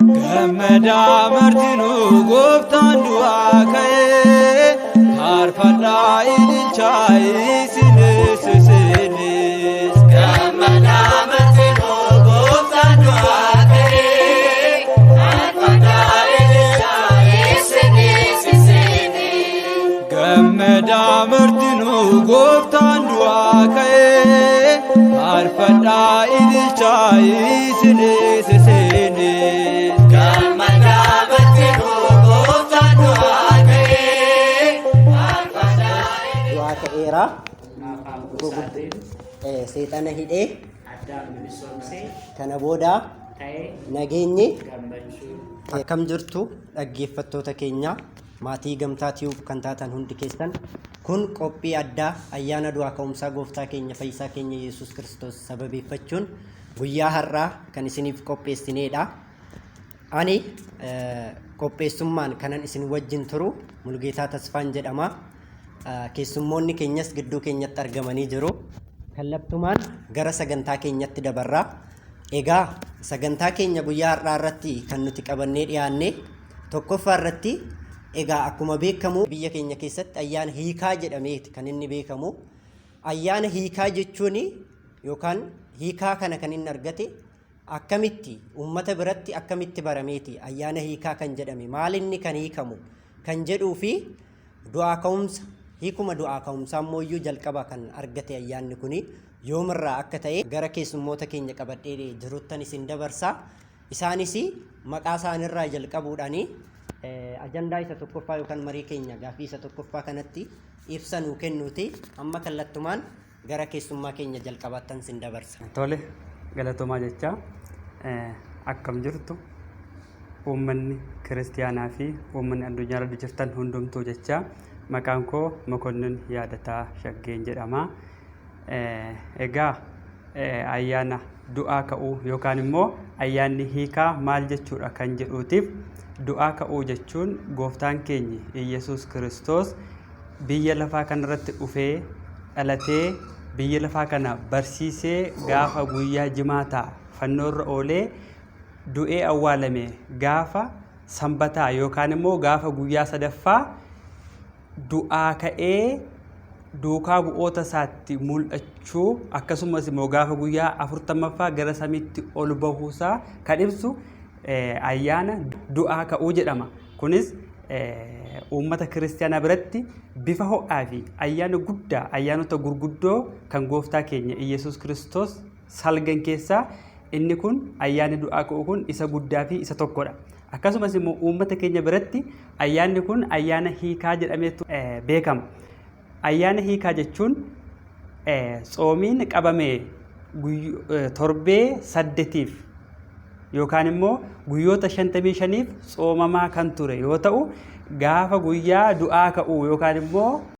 Gammadaa martinuu gooftaan du'aa ka'ee faarfadhaa ililchaa isinis isinis. Gammadaa martinuu gooftaan du'aa ka'ee faarfadhaa ililchaa isinis isinis. Gammadaa martinuu gooftaan du'aa ka'ee faarfadhaa ililchaa isinis isinis. Gammadaa martinuu gooftaan du'aa ka'ee faarfadhaa Du'aa ka'eera. Afaan gosaatiin Seexana hidhee Addaam bilisoomsee kana booda ta'ee nageenyi gammachuu. Akkam jirtu dhaggeeffattoota keenya maatii Gamtaa Tube kan taatan hundi keessan kun qophii addaa ayyaana du'aa ka'umsaa gooftaa keenya fayyisaa keenya Yesuus Kiristoos sababeeffachuun guyyaa har'aa kan isiniif qopheessineedha. Ani qopheessummaan kanan isin wajjin turu Mulgeetaa Tasfaan jedhama. Keessummoonni keenyas gidduu keenyatti argamanii jiru. Kallattumaan gara sagantaa keenyatti dabarra. Egaa sagantaa keenya guyyaa har'aa irratti kan nuti qabannee dhiyaanne tokkoffaa irratti egaa akkuma beekamu biyya keenya keessatti ayyaana hiikaa jedhameeti kan inni beekamu. Ayyaana hiikaa jechuun yookaan hiikaa kana kan inni argate akkamitti uummata biratti akkamitti barameeti ayyaana hiikaa kan jedhame maal inni kan hiikamu kan jedhuu fi du'aa ka'umsa hiikuma du'aa ka'umsaa immoo iyyuu jalqaba kan argate ayyaanni kuni yoomirraa akka ta'e gara keessummoota keenya qabadhee jiruttan isin dabarsa. Isaanis maqaa isaanirraa jalqabuudhaan ajandaa isa tokkoffaa yookaan marii keenya gaaffii isa tokkoffaa kanatti ibsa nuu kennuuti. Amma kallattumaan gara keessummaa keenya jalqabaattan isin dabarsa. Tole, galatoomaa jechaa akkam jirtu uummanni kiristiyaanaa fi uummanni addunyaa irra jirtan hundumtuu jechaa maqaan koo Mokonnin Yaadataa Shaggeen jedhama. Egaa ayyaana du'aa ka'uu yookaan immoo ayyaanni hiikaa maal jechuudha kan jedhuutiif du'aa ka'uu jechuun gooftaan keenyi Iyyasuus Kiristoos biyya lafaa kanarratti dhufee dhalatee biyya lafaa kana barsiisee gaafa guyyaa jimaataa fannoorra oolee du'ee awwaalame gaafa sanbataa yookaan immoo gaafa guyyaa sadaffaa du'aa ka'ee duukaa bu'oota isaatti mul'achuu akkasumas immoo gaafa guyyaa 40ffaa gara samiitti ol bahuusaa kan ibsu ayyaana du'aa ka'uu jedhama. Kunis uummata kiristaanaa biratti bifa ho'aa fi ayyaana guddaa ayyaanota gurguddoo kan gooftaa keenya Iyyasuus Kiristoos salgan keessaa inni kun ayyaanni du'aa ka'uu kun isa guddaa fi isa tokkodha. Akkasumas immoo uummata keenya biratti ayyaanni kun ayyaana hiikaa jedhameetu beekama. Ayyaana hiikaa jechuun tsoomiin qabame torbee saddetiif yookaan immoo guyyoota 55f tsoomamaa kan ture yoo ta'u gaafa guyyaa du'aa ka'uu yookaan immoo